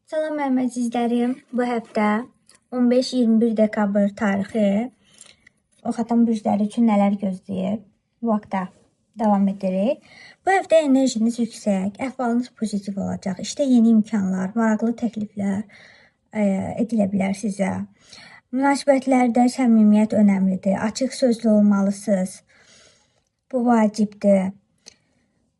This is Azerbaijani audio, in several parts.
Salam mənim əzizlərim. Bu həftə 15-21 dekabr tarixi Oxatan bürcləri üçün nələr gözləyir? Bu haqda davam edirik. Bu həftə enerjiniz yüksək, əhvalınız pozitiv olacaq. İşdə yeni imkanlar, maraqlı təkliflər edilə bilər sizə. Münasibətlərdə səmimiyyət önəmlidir. Açıq sözlü olmalısınız. Bu vacibdir.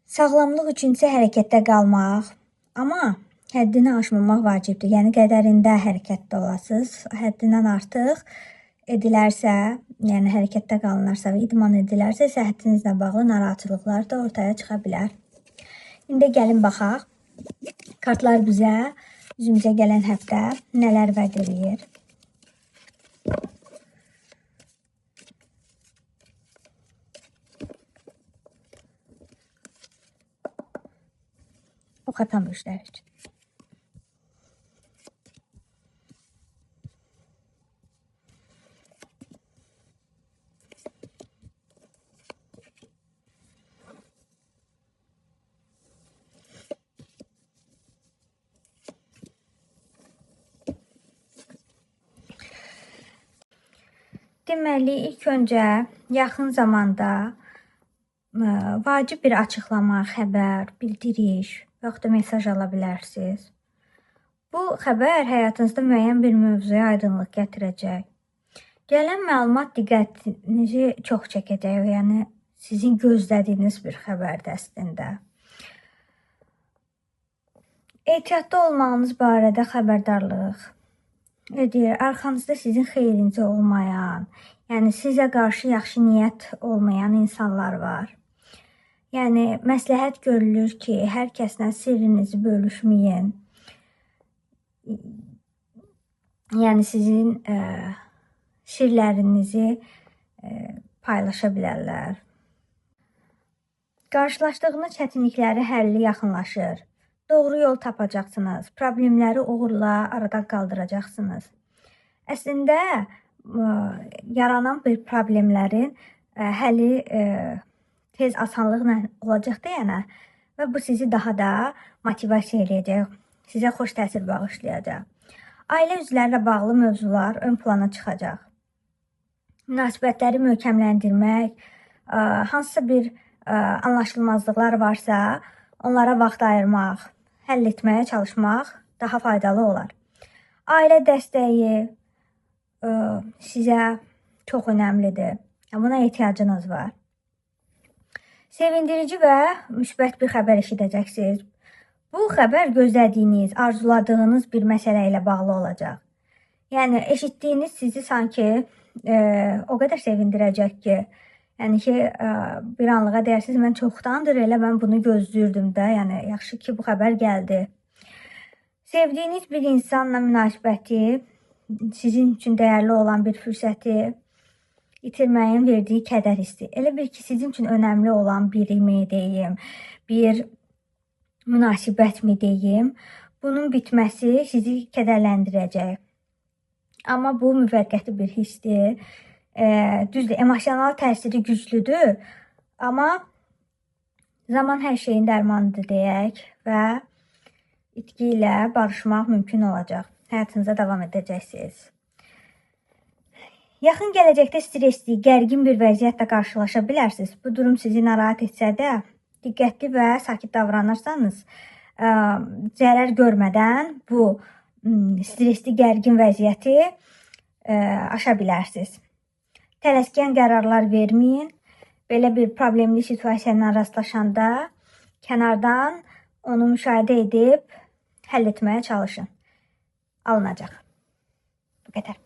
Sağlamlıq üçün isə hərəkətdə qalmaq, amma həddini aşmamaq vacibdir. Yəni qədərində hərəkətdə olasınız. Həddindən artıq edilərsə, yəni hərəkətdə qalınarsa və idman edilərsə, səhhətinizlə bağlı narahatçılıqlar da ortaya çıxa bilər. İndi gəlin baxaq. Kartlar bizə üzümüzə gələn həftə nələr vəd eləyir? Ox atan bürcləri üçün. Deməli, ilk öncə yaxın zamanda vacib bir açıqlama, xəbər, bildiriş və yaxud da mesaj ala bilərsiniz. Bu xəbər həyatınızda müəyyən bir mövzuya aydınlıq gətirəcək. Gələn məlumat diqqətinizi çox çəkəcək, yəni sizin gözlədiyiniz bir xəbərdir əslində. Ehtiyatlı olmağınız barədə xəbərdarlıq edir. Arxanızda sizin xeyrinizə olmayan, yəni sizə qarşı yaxşı niyyət olmayan insanlar var. Yəni məsləhət görülür ki, hər kəslə sirrinizi bölüşməyin. Yəni sizin sirlərinizi paylaşa bilərlər. Qarşılaşdığınız çətinlikləri həlli yaxınlaşır. Doğru yol tapacaqsınız. Problemləri uğurla aradan qaldıracaqsınız. Əslində yaranan bir problemlərin həlli tez asanlıqla olacaq deyənə və bu sizi daha da motivasiya eləyəcək, sizə xoş təsir bağışlayacaq. Ailə üzvləri ilə bağlı mövzular ön plana çıxacaq. Münasibətləri möhkəmləndirmək, hansısa bir anlaşılmazlıqlar varsa, onlara vaxt ayırmaq, həll etməyə çalışmaq daha faydalı olar. Ailə dəstəyi sizə çox önəmlidir. Buna ehtiyacınız var. Sevindirici və müsbət bir xəbər eşidəcəksiniz. Bu xəbər gözlədiyiniz, arzuladığınız bir məsələ ilə bağlı olacaq. Yəni eşitdiyiniz sizi sanki o qədər sevindirəcək ki, yəni ki, bir anlığa deyərsiniz, mən çoxdandır elə mən bunu gözləyirdim də, yəni yaxşı ki, bu xəbər gəldi. Sevdiyiniz bir insanla münasibəti, sizin üçün dəyərli olan bir fürsəti itirməyin verdiyi kədər hissi. Elə bil ki, sizin üçün önəmli olan birimi deyim, bir münasibət mi deyim, bunun bitməsi sizi kədərləndirəcək. Amma bu müvəqqəti bir hissdir. Düzdür, emosional təsiri güclüdür, amma zaman hər şeyin dərmanıdır deyək və itki ilə barışmaq mümkün olacaq. Həyatınıza davam edəcəksiniz. Yaxın gələcəkdə stresli, gərgin bir vəziyyətlə qarşılaşa bilərsiniz. Bu durum sizi narahat etsə də, diqqətli və sakit davranırsanız, zərər görmədən bu stresli, gərgin vəziyyəti aşa bilərsiniz. Tələskən qərarlar verməyin. Belə bir problemli situasiya ilə rastlaşanda kənardan onu müşahidə edib həll etməyə çalışın. Alınacaq. Bu qədər.